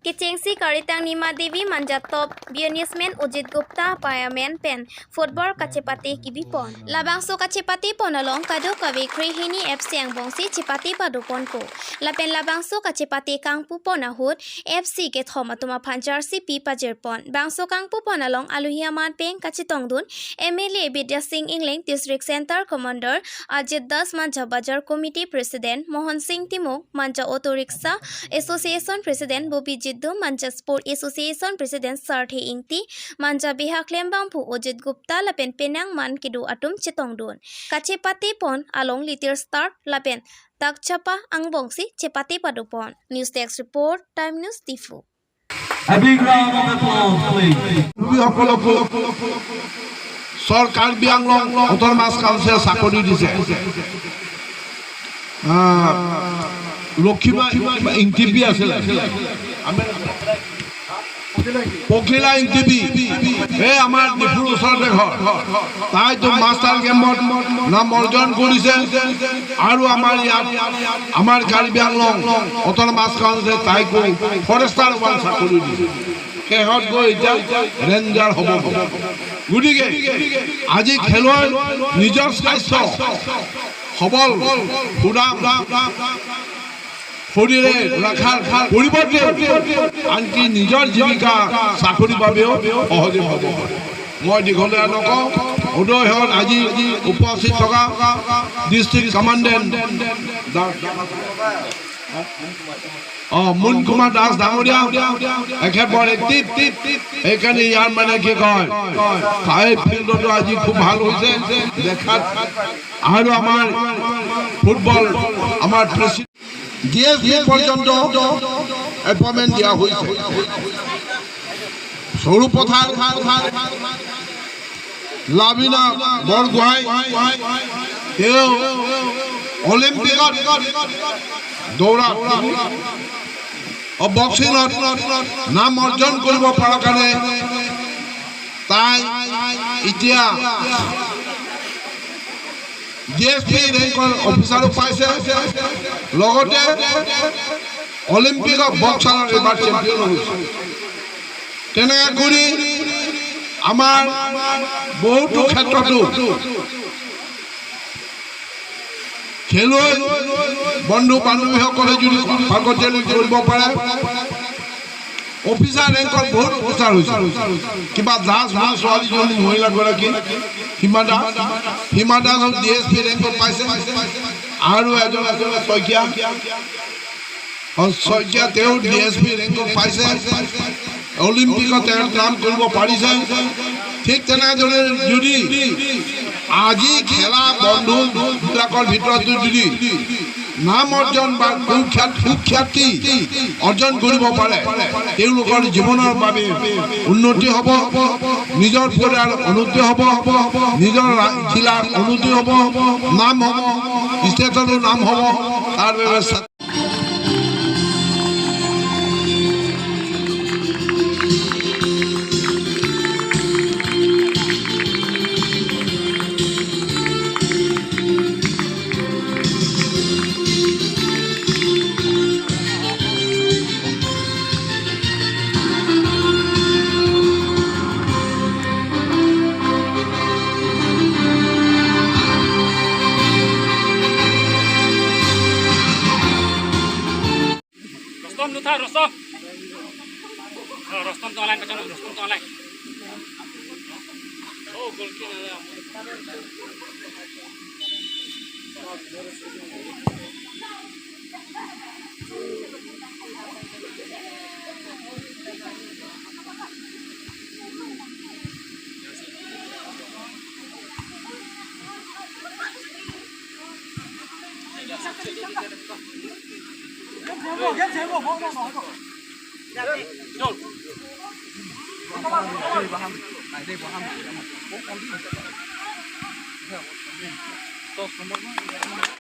Kichengsi Karitang Nima Devi manja top businessman Ujit Gupta Payamen pen football kachepati kibipon. Labangso kachepati ponalong kadu kavi krihini FC angbongsi chepati padupon ko. Lapen labangso kachepati kangpu ponahut FC ke thomatuma phanjarsi pi pajerpon. Bangso kangpu ponalong aluhiaman peng kachitongdun MLA Vidya Singh Ingleng District Center Commander Ajit Das Manja Bazar Committee President Mohan Singh Timok Manja Auto Rickshaw Association President Bobby Jiddu Manja Sport Association President Sarthi Ingti Manja Biha Klembangpu Ojit Gupta lapen Penang Man Kidu Atum Chitongdun Kachepati Pon along Little Star lapen Takchapa Angbongsi Chepati Padupon. News Desk Report, Time News Tifu. A big round of applause, please. সকলকো চৰ Karbi Anglong autonomous কাউন্সিলে চাকৰি দিছে। লক্ষীমা ইংটিপি আছিলে, পখিলা ইংটিপি, এই আমাৰ ডিফুৰ ওচৰতে ঘৰ। তাইতো মাষ্টাৰ গেমত নাম অৰ্জন কৰিছে আৰু আমাৰ ইয়াত আমাৰ কাৰ্বি আংলং অট'নমাছ কাউন্সিলে তাইকো ফৰেষ্টাৰ ওৱান চাকৰি দিছে। শেষত গৈ এতিয়া ৰেঞ্জাৰ হ'ব। গতিকে আজি খেলুৱৈ নিজৰ স্বাস্থ্য সবল সুদাম শৰীৰে ৰখাৰ পৰিৱৰ্তে আনকি নিজৰ জীৱিকা চাকৰিৰ বাবেও সহজে হ'ব পাৰে। মই দীঘলীয়া নকওঁ। সদস্যত আজি উপস্থিত থকা ডিষ্ট্ৰিক্ট কমাণ্ডেণ্ট মুন কুমাৰ দাস ডাঙৰীয়া, এখেত বৰ এক্টিভ। সেইকাৰণে ইয়াৰ মানে কি কয়, এই ফিল্ডতো আজি খুব ভাল হৈছে দেখাত। আৰু আমাৰ ফুটবল আমাৰ ডি এছ পি পৰ্যন্ত এপইণ্টমেণ্ট দিয়া হৈছে। সৰুপথাৰ লাভিনা বৰগোহাঁই, তেওঁ অলিম্পিকত দৌৰা বক্সিঙত নাম অৰ্জন কৰিব পৰাৰ কাৰণে তাই এতিয়া ডি এছ পি ৰেংকৰ অফিচাৰো পাইছে, লগতে অলিম্পিকত বক্সাৰৰ এইবাৰ চেম্পিয়ন হৈছে। তেনেকৈ কৰি আমাৰ বহুতো ক্ষেত্ৰতো খেলুৱৈ বন্ধু বান্ধৱীসকলে যদি ভাগতিয়ালি কৰিব পাৰে, অফিচাৰ ৰেংকত বহুত অফিচাৰ হৈছে। কিবা দাস বুলি ছোৱালীজনী, মহিলাগৰাকী সীমা দাস, সীমা দাস ডি এছ পি ৰেংকত পাইছে। আৰু এজন আছিলে শইকীয়া, শইকীয়া, তেওঁ ডি এছ পি ৰেংকত পাইছে, অলিম্পিকত তেওঁ নাম কৰিব পাৰিছে। ঠিক তেনেদৰে যদি আজি খেলা বন্ধুবিলাকৰ ভিতৰত যদি নাম অৰ্জন বা সুখ্যাতি অৰ্জন কৰিব পাৰে, তেওঁলোকৰ জীৱনৰ বাবে উন্নতি হ'ব, নিজৰ পৰিয়াল উন্নতি হ'ব, নিজৰ জিলাৰ উন্নতি হ'ব, নাম হ'ব, ষ্টেটৰো নাম হ'ব। তাৰ বাবে Rostom Luther, Rostom. Oh, Rostom to online macam Rostom to online. Oh, goalkeeper.